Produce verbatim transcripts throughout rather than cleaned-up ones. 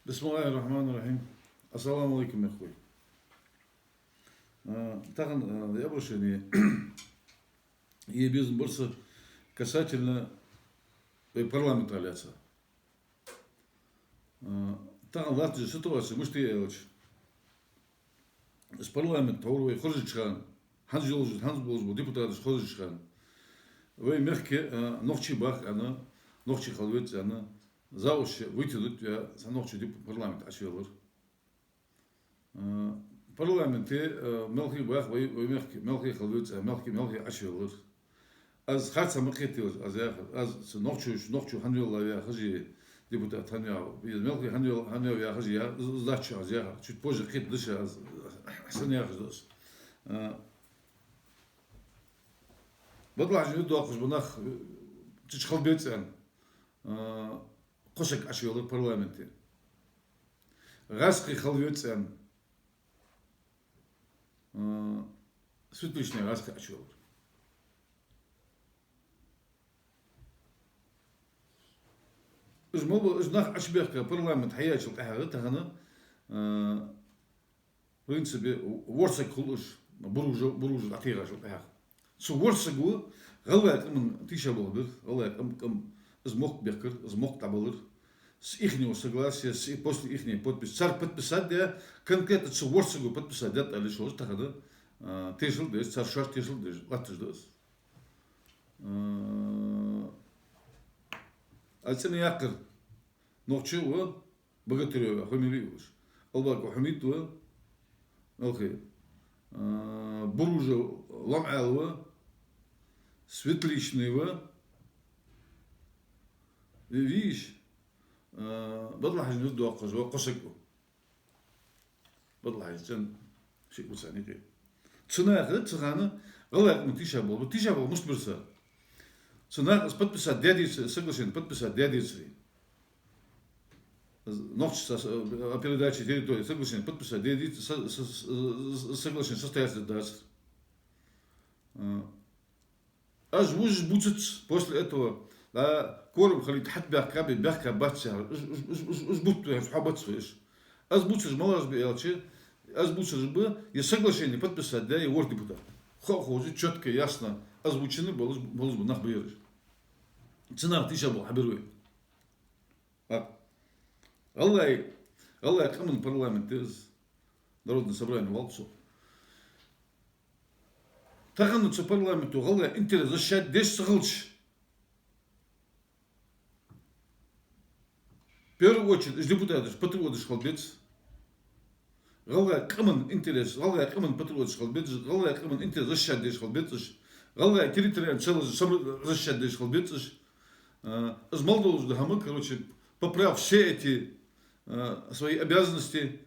بسم الله الرحمن الرحيم. السلام عليكم, мехкахой. А, тахан, а, е обращени е безам бар са касательно вай парламента лаьца. А, тахан латтача ситуаци мишта я аьлча, из парламент тхьовра вай хержача хана, хӀанз йолаш, хӀанз болаш бола депутаташ хержача хана, вай мехка, а, нохчий бах аьнна, нохчий хила веза аьнна, за уши вытянуть ваь цхьа нохчо деп-, парламенте Ӏочувеллар. А, парламенте, а, мелхий бах вай, вай мехка, мелхий хила веза, мелхий, мелхий Ӏочувеллар. Аз харцахьа ма кхетаелаш, аз яхар, аз цу нохчо, нохчо хӀана веллав яхаш, е депутат хӀана ваьв, е мелхий хӀана вел-, хӀана ваьв яхаш, я, из, из дац аз яхар. Чуть позже кхетадергда аз, хӀана яхаш да аз. А, Бадалхьажий вид доаккхаш ба нах, цу чу хила беза аьнна. А, кхо саг Ӏочувеллар парламенте. ГӀазкхий хила веза аьнна, а, Светличный гӀазкхий Ӏочувеллар. Уж ма ба, уж нах Ӏочубехка парламент хьаяьчул тӀехьагӀа тахан, а, в принципе, ворхӀ саг хул уж, Буружев, Буружев дӀатехачул тӀехьагӀа. Цу ворхӀ саго гӀалгӀай къаман тийшаболх бир, гӀалгӀай къам, къам, из мохк бехкар, из мохк дӀабалар. С ихнего согласия, с, после ихней подписи. Цар подписать даь, конкретно цу ворхӀ саго подписать даьд аьле шоаш тахан, а, тешал деш, цар шоаш тешал деш латташ да из. А, аз цӀена яьккхар нохчо ва, Богатырёв, фамили йолаш. Албаков Хьамид ва, мелхий. А, Буружев Лом-Ӏаьла ва, Светличный ва. Ви-, виш. А, Бадалхьажий вид доаккхаш ва, кхо саг ва. Бадалхьажий цӀен шиъ ва царна юкъе. Цу наха цу хана гӀалгӀай къаман тийшаболх ба. Тийшаболх мишта бир цар? Цу наха из подписать даь децаре, соглашени подписать даь децаре, нохчашца, э, о передаче территории соглашени подписать даь децаре, со-, со-, со-, соглашени состояться дацар. А, уж вужаш бувцац после этого, да, корам хилийта хьатӀабаьхка ба, баьхка бац яхар. Уж, уж, уж, уж, уж бутт вай, хьо бац вай уж. Аз бувцараш малагӀаш ба аьлча, аз бувцараш ба, е соглашени подписать даь, е ворхӀ депутат. Хо-, ховш, чётко, ясно, озвучено болаш, болаш ба нах ба ераш. Цу наха тийшаболх хьабир вай. А, гӀалгӀай, гӀалгӀай къаман парламент да из, Народное собрание оал цох. Тахан цу парламенто гӀалгӀай интерес защищать деш ца хилча, в первую очередь, уж депутаташ патриоташ хила беза. ГӀалгӀай къаман интерес, гӀалгӀай къаман патриоташ хила беза, гӀалгӀай къаман интерес защищать деш хила беза уж. ГӀалгӀай территориальный целостность сам-, защищать деш хила беза уж. А, из мел долаш да хӀама, короче, поправ все эти, а, свои обязанности,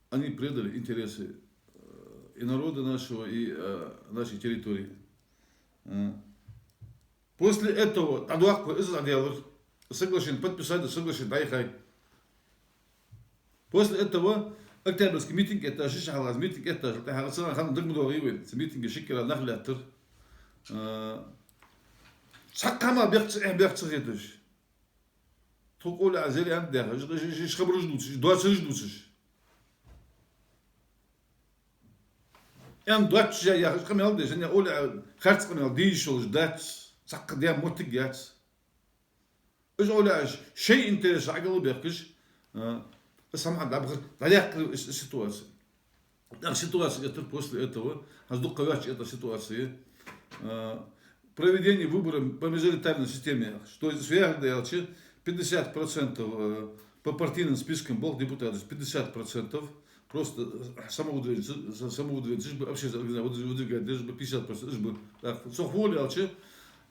они предали интересы, э, и народа нашего, и, э, нашей территории. А, после этого дӀадоаккх вай, из дӀаделар. Соглашени подписать даь, соглашени дӀаяхай. После этого октябрьский митинг эттача, ши шу хьалха митинг эттача, тӀехьагӀа цу хана дагадоагӀий вайна, цу митинге ши кӀира нах лаьттар. А, цхьаккха хӀама бехк ца, э, бехк ца хеташ. Тхо къола Ӏа зеррига аьнна дехаш, уж, уж, уж хабараш дувцаш, уж доацараш дувцаш. Аьнна доацаш я яхаш къамаьл деш, аьнна къола Ӏа харц къамаьл де йиш йолаш дац, цхьаккха даь моттиг яц. Уж къола Ӏаш шоай интерес Ӏагала бехкаш, а, самхьа дӀабахар, дӀадаьккхар из, из ситуаци. ТӀаккха ситуаци эттар после этого, хӀанз дукха ваьча эттар ситуаци, а, проведение выборов по мажоритарной системе яхаш. То есть, из фу яхар да аьлча, пятьдесят процентов, э, по партийным спискам болх депутаташ, пятьдесят процентов просто, э, самовыдвиженцы, са-, самовыдвиженцы, уж ба общественная организация, выдвигать деш ба пятьдесят процентов, уж ба. Так, цох фу оал аьлча,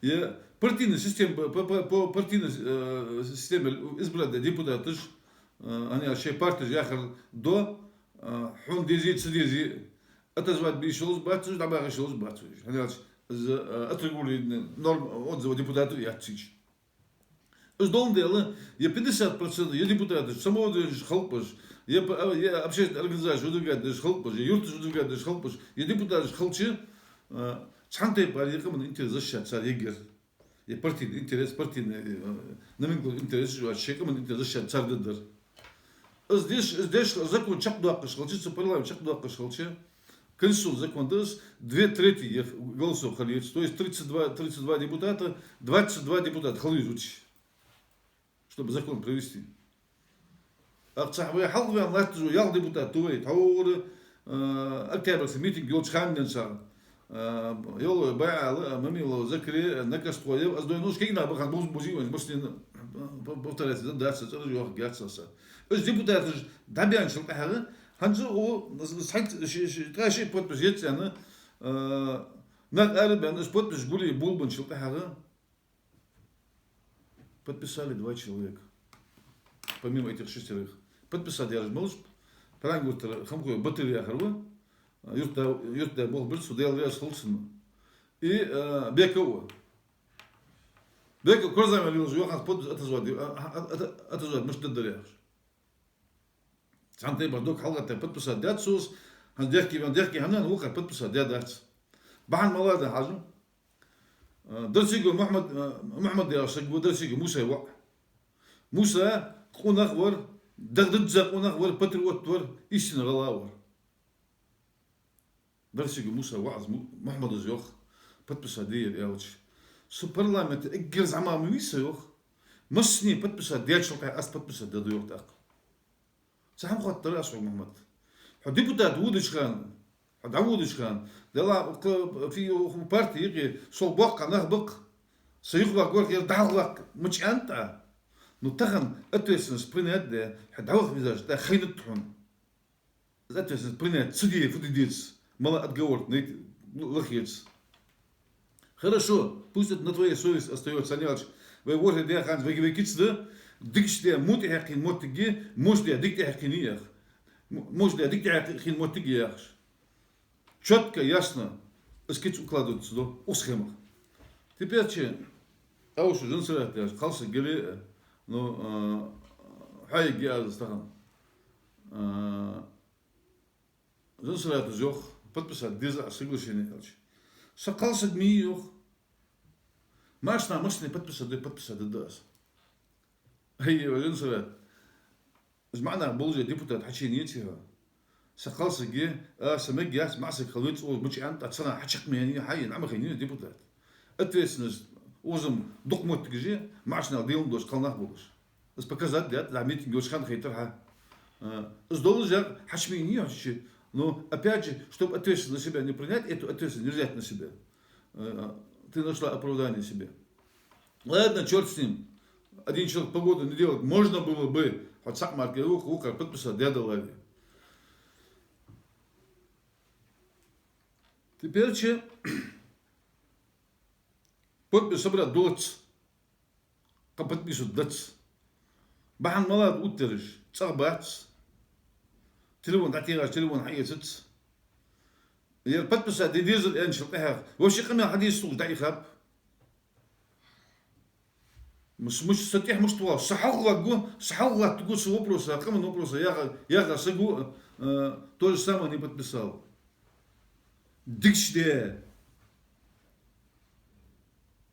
е партийная система, по, по, по партийной, э, системе избрать даь депутаташ, э, аьнна шоай партеш яхар до, э, хьона дези, ца дези, отозвать бе йиш йолаш бац уж, дӀабаха йиш йолаш бац уж. ХӀана аьлча, из, э, отрегулированный норма отзыва депутата яц цигача. Из долан дела, е пятьдесят процентов, е депутаташ самовыдвиженцаш халкъ ба уж, е п-, е общественная организация выдвигать деш халкъ ба уж, е юрташ выдвигать деш халкъ ба уж, е депутаташ хилча, э, цхьан тайпара е къаман интерес защищать цар ергьяр. Е партийный интерес, партийный, э, номенклатура интерес, уж шоай къаман интерес защищать цар дергдар. Из деш, из деш закон чакхдоаккхаш хилча, цу парламент чакхдоаккхаш хилча, конституционни закон да из, две трети ях голосов хила еза. То есть тридцать два, тридцать два депутата, двадцать два депутата хила еза, чтобы закон провести. Ах, цхьа вай хьалха ваьнна латташ ва, ялх депутат ту вай, тхьовра, э, октябрьски митинг йолча хана денз цхьа, э, Йовлой БӀаьла, Мамилов Закри, Накастхоев, аз дойнуш кегий нах ба хьона, буза-буза вайна, массанена, э, повторяться дац, цӀераш йоахаргьяц са. Уж депутаташ дӀабаьнначул тӀехьагӀа, хӀанз цу, цхьа, ши, ши, ткъаь ши подпись еццӀена, э, нах арабаьнна, уж подписаш гулбенначул тӀехьагӀа, подписали два человека, помимо этих шестерых. Подписать даьраш малаш ба? Пхьилекъонгий-Юртара Хамхой Батыр яхар ва, юртда, юртда болх бир цо, Даьла раьза хилва цунна. И, э, Бека ва. Бека корзагӀваьнна лелаш ва хӀанз, подпись отозвать де, а, а, а, отозвать мишта дергдар яхаш. Цхьан тайпара дог хьалгӀатта подписать даьд цо, хӀанз дехке ваьнна, дехке хӀама, вокхар подписать даь дац. Бахьан малагӀа да хьажа. Э, Дарсигов Мухьмад, э, Мухьмад яхаш саг ва, Дарсигов Мусай воӀ. Муса къонах вар, дагадизза къонах вар, патриот вар, истинный гӀалгӀа вар. Дарсигов Муса воӀа из Му-, Мухьмада из йоах, подписать де ер аьлча. Са парламенте эггара зӀамига ма вий са, йоах. Массане подписать даьчул тӀехьагӀа аз подписать дергда, йоах, тӀаккха. Цхьа хӀама хоаттаргда аз хьога, Мухьмад. Хьо депутат водача хана, хьо дӀаводача хана, Даьла, кхы фи-, ху парти юкъе сол боккха нах ба-кх, са юхаваргвар, ер дӀахьалхаваккха ма аьннад Ӏа. Ну, тахан ответственность принять даь, хьо дӀаваха везача тӀа хайнад хьона. Из ответственность принять ца де фу де деза, малагӀа отговорка найти лаха еза. Хорошо, пусть это на твоей совести остаётся, цхьан аьлча, вай ворхӀе даь ханца вайга вай кица да, дикача даь во тӀехьаккхийна моттиг я, воча даь дика тӀехьаккхийна я яхаш. М-, воча даь дика тӀехьаккхийна моттиг я яхаш. Чётко, ясно, из кица укладываться ду укх схемах. Теперь че, Ӏа ва шу Женсурат яхаш, кхалсаг яле а, ну, а, хьайга аз тахан. А, Женсурата из йоах, подписать деза Ӏа соглашени аьлча. Са кхалсаг ма йий, йоах. Маьрша нах массане подписать даь, подписать дергда аз. Ай, Женсурат, из маӀа нах болаш а депутат хьачуеннаяций хьо? Са кхалсаг я, а, са мегаш яц, маӀа саг хила веза, укхаза ма аьннад Ӏа, цхьанне хьачакхмаеннай, хьайна Ӏа ма хайнай из депутат. Ответственность укхаза-м дукха моттигаш я, маӀача наьха дела долаш кхалнах болаш. Из показать даьд, дӀа митинг йолча хана хайтар хьа. А, из долаш яр хьачуеннай хьо чу. Но, опять же, чтоб ответственность на себя не принять, эту ответственность не взять на себя. Э, ты нашла оправдание себе. Ладно, чёрт с ним. Один человек погоду не делает. Можно было бы, хьо цхьаъ мара кхы вокхар, вокхар подписать даь даларе. Теперь че подпись собрать долац. Кхы подписать дац. Бахьан малагӀа да оттараш? ЦӀагӀа бац. Телефон дӀатехаш, телефон хьаэцац. Ер подписать де дезар аьнначул тӀехьагӀа, вообще къамаьл хьадис сулж дӀаихаб. Мус-, мус-, са тӀехьа мишта вал, са хьалхаваргва, са хьалхалаттаргва са вопроса, къаман вопроса яха, яха саго, э, то же самое не подписал. Дикача даь.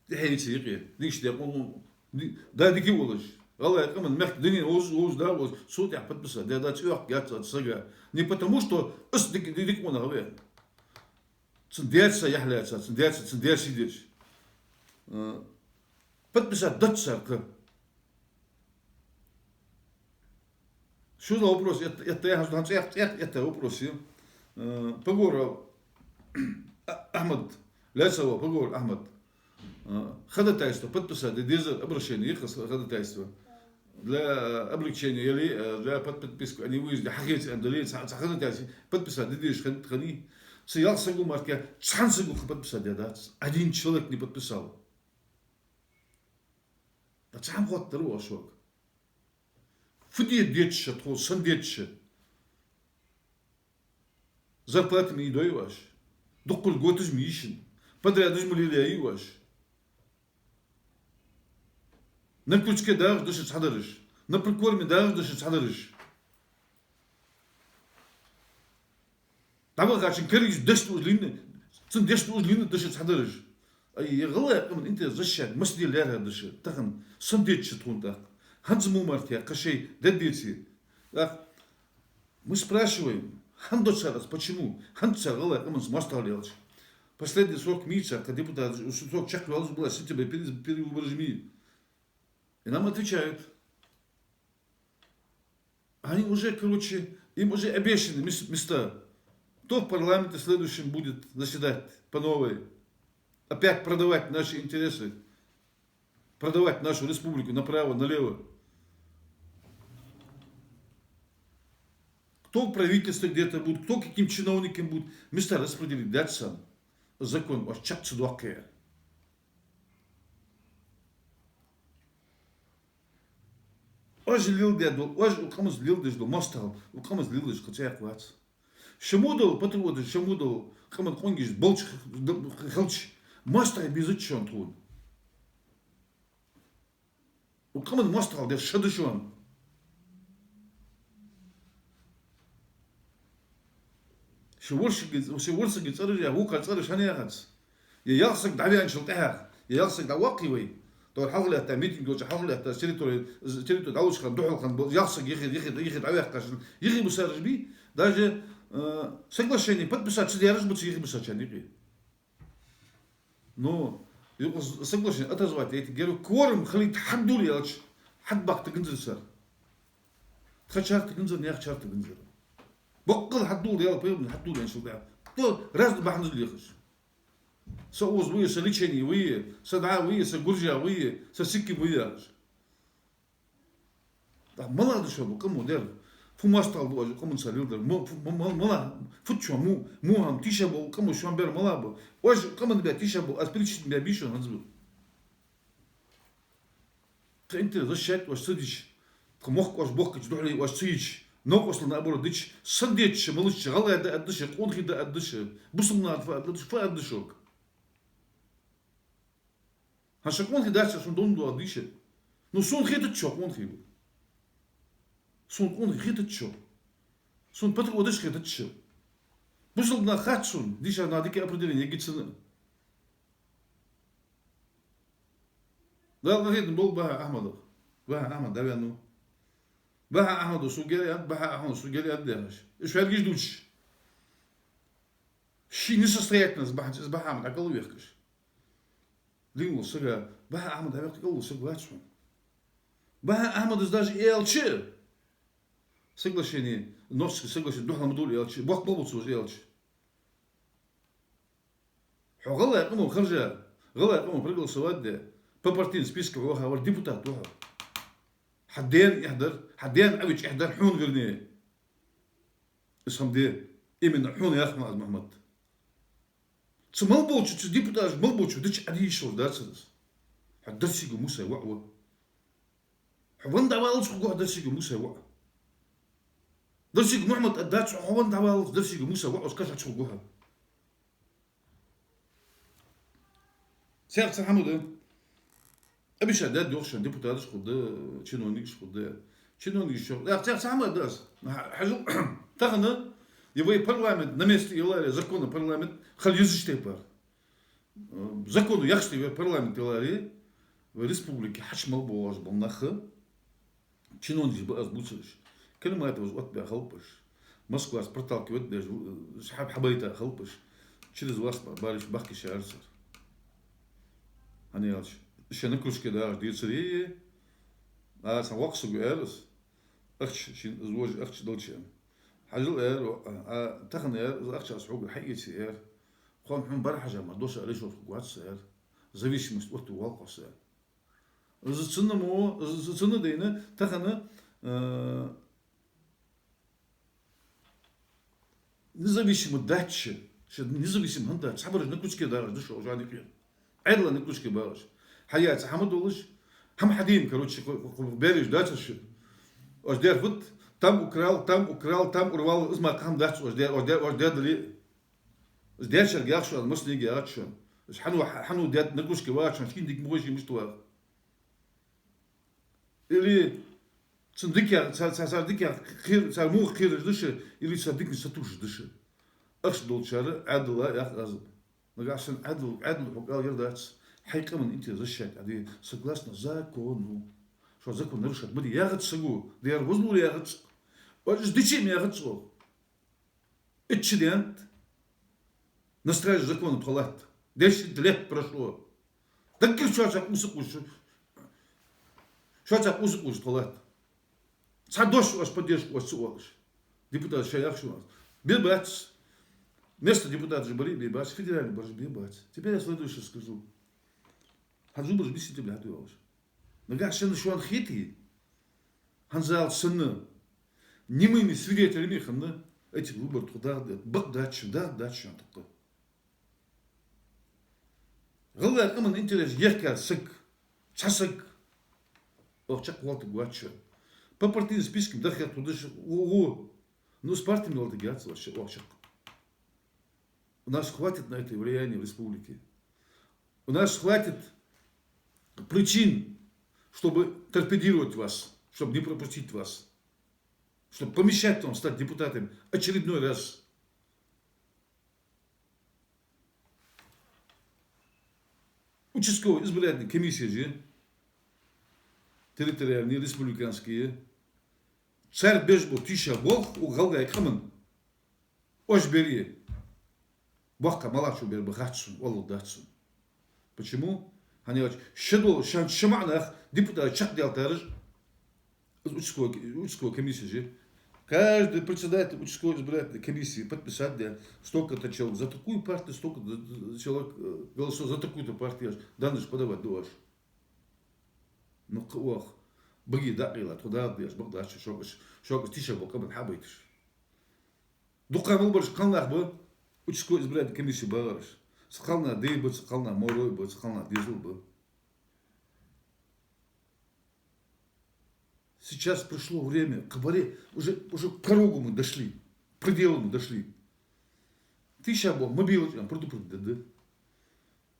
ТӀехьа йицъяй юкъе. Дикача даь къонах, ди-, да дика волаш. ГӀалгӀай къаман, мехка дунен вовзаш, вовзаш да, вовзаш. Цо тӀехьа подписать даь дац, оьхкадац цу сага. Не потому, что из дика, ди-, дика къонах ва. Цун даьца яхь лаьца, цун даьца, цун даь ший деш. Э, подписать дац цар кхы. ШозлагӀа вопрос, эт-, этта яхаш, цӀех-, цӀех этта вопрос я. Э, Погоров А-, Ахьмад, лаьца вола Погоров Ахьмад. Э, ходатайство подписать де дезар, обращение, яхаш ходатайство. Для, э, облегчения или, э, для под-, подписку о невыезде, хьахеца аьнна дале, цхьа, цхьа ходатайство подписать де дезаш хин-, хиннай. Цу ялх саго мара кхы цхьан саго кхы подписать даь дац. Один человек не подписал. Ткъа цхьа хӀама хоаттаргва аз шуга. Фу де деза шо тхо, сенна деза шо? Зарплата ма ийдой оаш. Дуккхача готаш ма йий шун. Подрядаш ма лелаяьй оаш. На крючке дагӀаш да шо цхьадараш. На прикорме дагӀаш да шо цхьадараш. ДӀавахачун керига дешна уж лийнна, цун дешна уж лийнна да шо цхьадараш. Ай, е гӀалгӀай къаман интерес защищать массе лаьрхӀа да шо тахан, сенна деза шо тхона тӀаккха? ХӀанз мо мара кхы шоай дед деце, Так, мы спрашиваем, хӀана ду цар из, почему? ХӀана цар гӀалгӀай къаманца моастагӀал яьлча? Последний срок мийца, кхы депутат, срок чакхйоалаш ба, сентябре пере-, перевыборы жми. И нам отвечают. Они уже, короче, им уже обещаны мес-, места. Кто в парламенте следующим будет заседать по новой? Опять продавать наши интересы, продавать нашу республику направо, налево. Кто в правительстве где-то будет, кто каким чиновником будет, места распределить дац царна. Закон оаш чакх ца доаккхе. Оаш леладаь дола, оаш укх къаманца леладеш дола моастагӀал, укх къаманца леладеш кхы цхьаккха вац. Шо мо дола патриоташ, шо мо дола къаман къонгаш болча х-, д-, хилча, моастагӀий безац шоана тхона. Укх къаман моастагӀал деш шо да шоана. Шо ворсага, шо ворсага цӀераш яха, вокхар цӀераш хӀана яхац? Е ялх саг дӀаваьнначул тӀехьагӀа, е ялх саг дӀавоаккхе вай. Тхьовра хьалха лаьтта, митинг йолча хьалха лаьтта, территори, территори дӀалуча хана, духьал хана, бо-, ялх саг юхе, юхе, юхе дӀаваьккхача, юхе бисараш бий, даже, э, соглашени подписать ца даьраш бац юхе бисачарна юкъе. Ну, юкъе соглашени отозвать яйта геру, кворум хилийта хьаддул аьлча, хьадбаккха дигнзар цар. Тха чарта дигнзар, наьха чарта дигнзар. Боккъал хьаддул, Даьла пайхамара хьаддул аьнначул тӀехьагӀа. Кто разный бахьанаш лехаш. Са укхаза ва, са Лечене ва, са дӀа ва, са Гуржа ва, са Сиким ва яхаш. ТӀаккха мала да шо бу къамо дер? Фу моастагӀал ду оаш къаманца леладер? Мо-, фу-, мо-, мо-, мала, фу да шо му-, му хӀама тийша бола къамо шоана бер мала ба? Оаш къаман бе тийша бола, аз перечислить бе бий шоана хӀанз ба? Тха интерес защищать оаш ца дича, тха мохк оаш бохкача духьале оаш ца йича, новкъостал наоборот дича, сенна деча, малашча, гӀалгӀай да аргда шо, къонахий да аргда шо, бусалба нах фу аргда шо, фу аргда шо? ХӀанз шо къонахий дац, сона дунна дуа дийша. Ну, сона хетац шо къонахий ва. Сона къонахий хетац шо. Сона патриоташ хетац шо. Бусалба нах хац сона, дийша нах дика определени ергья царна. Дала къахетам болба Баха Ахьмадах. Баха Ахьмад дӀаваьннав. Баха Ахьмада сога ер аьннад, Баха Ахьмада сога ер аьннад яхаш. Уж фаьлгаш дувцаш. Ший несостоятельность бахьанца из Баха Ахьмад дӀакӀалвехкаш. Дин вола сага, Баха Ахьмад хьавеккха кӀалвола саг вац хьона. Баха Ахьмада из даже аьлча, соглашени, Нохчийски соглашени духьал ма дулла аьлча, боккха ма бу цо аьлча. Хьо гӀалгӀай къамо хержа, гӀалгӀай къамо проголосовать даь, по партийным спискам ваха вар, депутат ва хьо. Хьа даьна эхь дар, хьа даьна Ӏавича эхь дар хьона, вернее. Из хӀама де, именно хьона яхар аз, Мухьмад. Цу мел болча, цу депутаташа мел болча дича Ӏа де йиш йолаш дац из. Хьо Дарсигов Мусай воӀ ва. Хьо венна дӀаваллалца хургва хьо Дарсигов Мусай воӀ. Дарсигов Мухьмад а дац хьо, хьо венна дӀаваллалца Дарсигов Мусай воӀ ва, кхы хьо ца хургва хьо. Цхьаькха цхьа хӀама да. Обещать даьд йоах шоана, депутаташ хургда, чиновникаш хургда. Чиновникаш чу, цхьаькха, цхьаькха цхьа хӀама да аз. Хьа-, хьажал, тахан, е вай парламент на месте яларе, законно парламент хила езача тайпара. Э, законно яхача тайпара парламент яларе, вай республике хьача мел болаш бола нах, чиновникаш ба аз бувцараш. Климатовс оттабаь хилба уж. Москвас проталкивать деш, э, хьа-, хьабайта хилба уж. Через вас ба-, бараш бахкийтаргьяр цар. ХӀана аьлча, шоай на кружке дагӀаш дийцаре, а, цхьа воккха саг ва, аьлар из. Ахча, шийна из вожаш ахча далча. Хьажал, аьлар, а, тахан, аьлар, из ахча аз хьогара хьаэце, аьлар. Хьона, хьона бӀарахьежа мара дош решать хургвац со, аьлар. Зависимость оттаву валкъо со, аьлар. Из цунна мо, из цунна дайна, тахан, э, независимо дац шо, шо независимо хӀана дац, цхьабараш на крючке дагӀаш да шо, оаш а дикъе. Ӏаьдала на крючке багӀаш. Хьаяь цхьа хӀама долаш, хӀама хьадийна, короче, кхо-, кхо-, кхо бераш дацар шо. Оаш даьр фуд, там украл, там украл, там урвал, из мара кхы хӀама дац оаш даь-, оаш даь-, оаш даьдале. Из даьчарга яхаш аз, массанега яхац шоана. Из хьан ва, хьан ва даьд на крючке вагӀача, шийна дика ма хой, шийна мишта вагӀа. Или цун дикагӀа, цар, цар, цар дикагӀа кхер-, цар муха кхераш да шо, или цар диканца сатувсаш да шо. Ахча долчар Ӏаьдала яхар аз. Нагахьа санна Ӏаьдал, Ӏаьдала хьога ала ер дац. Хьай къаман интерес защищать Ӏа де, согласно закону. Шо закон нарушать ма де яхац саго, дера возлур яхац. Оаш дичи ма яхац оаха. Итт шу даьннад на страже закона тхо латта. Десять лет прошло. Даггара шоашта къувса къувсаш, шоашта къувса къувсаш тхо латта. Цхьа дош оаш поддержка оаш ца оалаш. Депутат ша яхаш ва. Бе бац. Место депутата же бари бе бац. Федеральный барж бе бац. Теперь я следующее скажу. ХӀанз зубараш бисинтем лаьтта оалаш. Нагахь санна шоана хете, хӀанзалца санна, немыми свидетелями хинна, этих выборах тхо дагӀа, бакъ дац шоана, дагӀа дац шоана тхо. ГӀалгӀай къаман интерес ехкар саг, цхьа саг, оаха чакхвалийтаргвац шо. По партийным спискам даха хеташ хул даш, у, у, ну, с партиями лалтаргьяц оаха чакх. У нас хватит на это влияния в республике. У нас хватит причин, чтобы торпедировать вас, чтобы не пропустить вас, чтобы помешать вам стать депутатами очередной раз. Участковые избирательные комиссии же, территориальные, республиканские, цар беш бола тийша болх укх гӀалгӀай къаман оаш бери. Боккха малачо бер ба хац сона, валлахӀи дац сона. Почему? ХӀана аьлча, шадолу шан шамаӀнах депутат чакхдаьлтараш, из участковый, участковый комиссия же. Каждый председатель участковой избирательной комиссии подписать де, столько-то человек за такую партию, столько-то человек, э, голосов за такую-то партию, данные же подавать ду аш. Ну, кхы оаха баге дакъийла, тхо дагӀа деш, бакъ дац шо, шогаш, шогаш тийша бола къаман хьабайташ. Дукха мел бараш кхалнах ба, участковой избирательной комиссии багӀараш. Цхьа кхалнах дай ба, цхьа кхалнах морой ба, цхьа кхалнах дезал ба. Сейчас пришло время, кхы баре, уже, уже к порогу мы дошли, к пределу мы дошли. Тийша болх ма белаш аьнна предупредить даь да.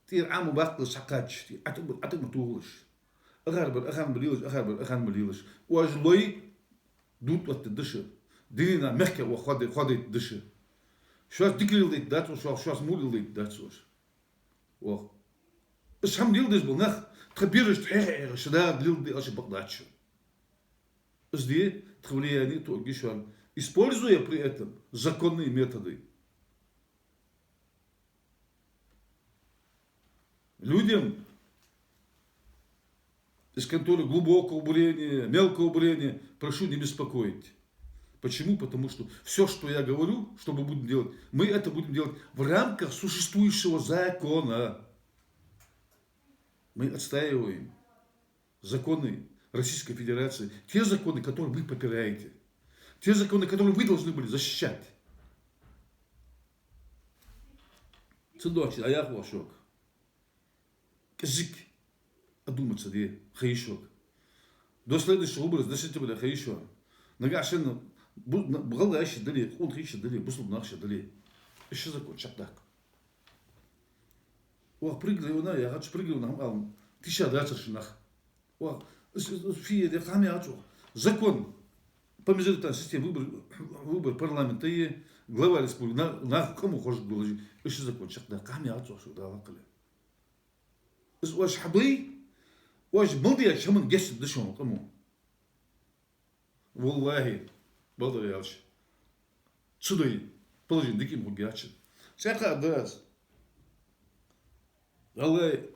ТӀера Ӏама баккхалаш схьакхаччалц, тӀера Ӏатама, Ӏатама тохалаш. Ахарбар ахан ма лелаш, ахарбар ахан ма лелаш. Оаш лой дут оттадеш. Динина мехка оаха хоадай-, хоадайтадеш. Шоаш дика леладайтадац оаха, шоаш, шоаш мур леладайтадац оаха. Оаха. Из хӀама леладеш бола нах, тха берашта хьеха-хьеха, ша дагӀа леладе аша бакъ дац шо. Из де, тха влияние тоъаргья шоана, используя при этом законные методы. Людям из конторы глубокого бурения, мелкого бурения прошу не беспокоить. Почему? Потому что всё, что я говорю, что мы будем делать, мы это будем делать в рамках существующего закона. Мы отстаиваем законы Российской Федерации, те законы, которые вы попираете, те законы, которые вы должны были защищать. Цудухьа а яхаш шуга. КӀезига одуматься де, хайша шуга. До следующих выборов, до сентября хайша шуга. Нагахь санна бу-, на-, гӀалгӀай ше дале, къонахий ше дале, бусалба нах ше дале, из ши закон чакхдаккха. Оаха пригородный яхача, пригородный хӀама ала тийша дацар шун нах. Оаха, с-, с-, с-, фи де хӀама яц оаха. Закон по мажоритарной системе выбор, выбор парламента е глава республики, на-, нах къамо хозаш долаш, из ши закон чакхдаккха хӀама яц оаха шуга, Дала кхале. Из оаш хьабай, оаш мел деча хӀаман гешт да шоана къамо. ВаллахӀи, бакъдар аьлча, цу дай положени дика ма хургьяц шун. ЦӀаькха а да аз. ГӀалгӀай,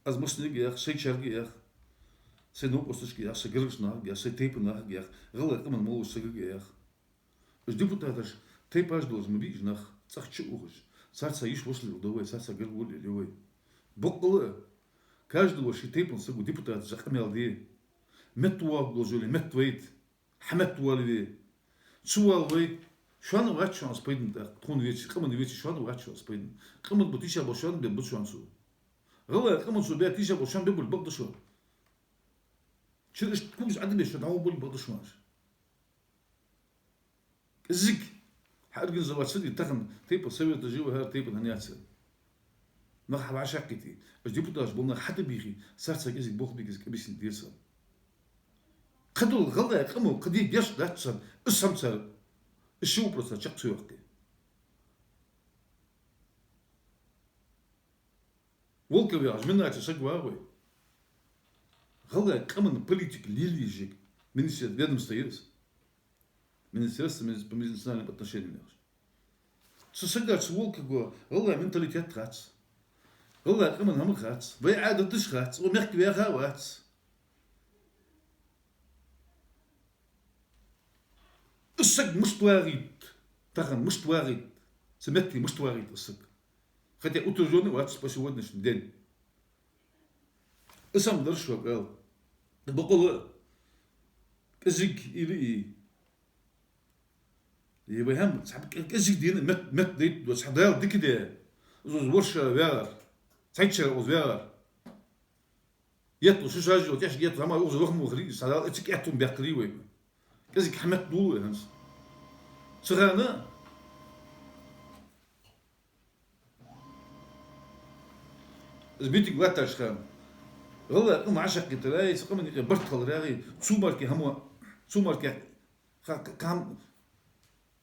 аз массанега а йоах, сай чарга а йоах, сай новкъосташка а йоах, сай гаргарча нахага а йоах, сай тайпан нахага а йоах, гӀалгӀай къаман моллагӀча сагага а йоах. Уж депутаташ тайпаш долаш ма бий уж нах, цӀагӀа чу а ухаш, царца йиша-воша леладу вай, царца гаргало леладу вай. Боккъала а, каждого ший тайпан саго депутаташа къамаьл де. Метта воагӀаргволаш вале, метта вайта, хьаметта воалаве. Ца воалавайта, шоана вац шоана из пайдана тӀаккха, тхона веце, къамана веце, шоана вац шоана из пайдана. Къаман ба тийша бола шоана бе бац шоана цо. ГӀалгӀай къаман цо бе тийша бола шоана бе болаш бакъда шоана. Чура иштта кугаш Ӏадабе шо дӀагӀоргболаш бакъда шоана. КӀезига хьаорганизовать ца де, тахан тайпан совета жи вай, хӀара тайпан хӀама яц. Нах хьавӀашагӀкхийтте, уж депутаташ бола нах хьатӀабийхе, царца кӀезига болх бе кӀезига объяснить де царна. Кхыдола гӀалгӀай къамо кхы де гешт дац царна, из хӀама цар, из ши вопрос цар чакх ца йоаккхе. Волков яхаш Миннача саг вагӀа вай. ГӀалгӀай къаман политика лелаеш министерство, ведомство я из. Министерство муни-, по межнациональным отношениям яхаш. Цу сага, цу волкага гӀалгӀай менталитет хац. ГӀалгӀай къаман хӀама хац. Вай Ӏадаташ хац. Укх мехка ваьха вац. Из саг мишта вагӀийт, тахан мишта вагӀийт, цу метте мишта вагӀийт из саг. Хотя утверждённый вац по сегодняшний день. Из хӀама дар шуга аьлар. Бакъда кӀезига или и Е вай хӀама, цхьа кӀе-, кӀезига дийна мет-, меттадайта, цхьа Дала дика де. Из, из ворхӀ шу ваьгӀар. Цхьайтта шу из ваьгӀар. Етта шу шажо, тӀехьашка етта хӀама, укхаза ваха ма вахарий, цхьа Дала эциг аьттув баьккхарий вай. КӀезига хӀама меттадолалу вай хӀанз. Цу хана из митинг латтача хана, гӀалгӀай къам Ӏашакхетарий, цу къаман юкъе барт хиларий, цу мара хӀама, цу мара ха-, ха-, хӀама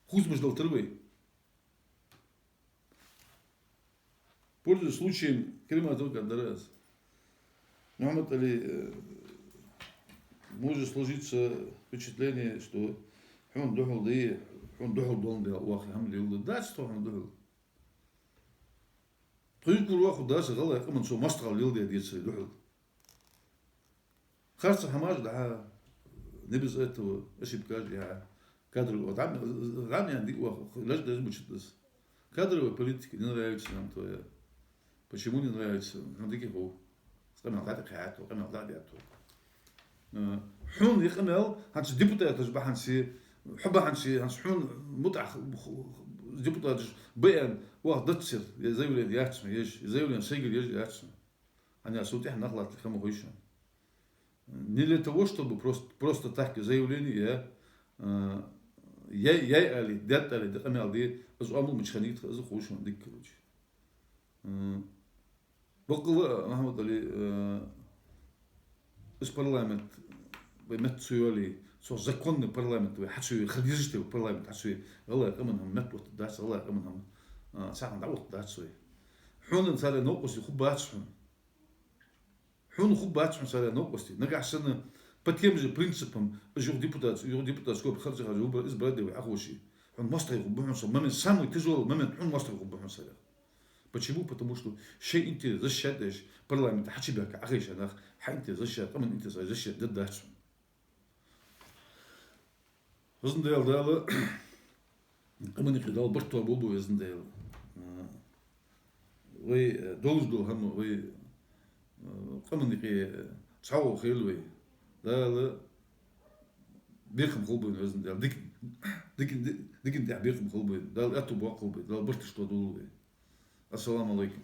хозмаш далтар вай. Пользуясь случаем, калима тӀа дар аз. Мухьаммад-Ӏали, э, может сложиться впечатление, что хьона духьал да, хьона духьал доландаь оаха хӀама леладу. Дац тхо хьона духьал. Тхо юкъера оаха дац, гӀалгӀай къаман цо моастагӀал леладаь децаре духьал. Харцахьа хӀамаш да хьа, не без этого, ошибкаш да хьа. Кадровый, дам, дам ян дика ваха, лаж даже мучит нас. Кадровая политика не нравится нам твоя. Почему не нравится? Ну, дика хов. Къамаьл дӀатӀакхаьчад, къамаьл дӀабаьттад. Э, хьона е къамаьл, хӀанз депутаташ бахьанца, хьо бахьанца, хӀанз хьона мутӀахь депутаташ баьнна, оаха дацар, е заявление яц хьона еш, е заявление сайгара еш яц хьона. ХӀана аьлча цу тӀехьа нах латтар хӀама хой шоана. Не для того, чтобы просто, просто так заявление я, э, яй, яй али, даьд али, да къамаьл де, из оамал мича хиннай тха, из хов шоана дика, короче. Э, бакъда, Мухьаммад-Ӏали, э, из парламент вай метта ца йоалае, цох законный парламент вай хьа ца йоалае, хила дезаш да вай парламент хьа ца йоалае, гӀалгӀай къаман хӀама меттаоттаргдац, гӀалгӀай къаман хӀама, э, цхьа хӀама дӀаоттаргдац вай. Хьона царех новкъостий хургбац хьона. Хьона хургбац хьона царех новкъостий. Нагахьа санна по тем же принципам, уж юха депутат, юха депутатски корпус харжа, харжа, выбор, избрать де вай, Ӏоховше. Хьона моастагӀий хургба хьона цу момент, самый тяжёлый момент хьона моастагӀий хургба хьона царех. Почему? Потому что шоай интерес защищать деш, парламенте хьачубаьхка Ӏохайша нах, хьа интерес защищать, къаман интерес защищать дергдац хьона. Везан Даьла, Дала къаман юкъе Дала барт тоаболба, Везан Даьла. А, вай, э, долаш дола хӀама вай, э, къаман юкъе цхьоагӀо хийла вай. Дала бекхам хилба вайна, Везан Даьла. Дик-, дикан, дикан тӀа бекхам хилба вайна. Дала аьттув боаккхалба вайна. Дала барташ тоадолда вай. Ассаламу Ӏалайкум.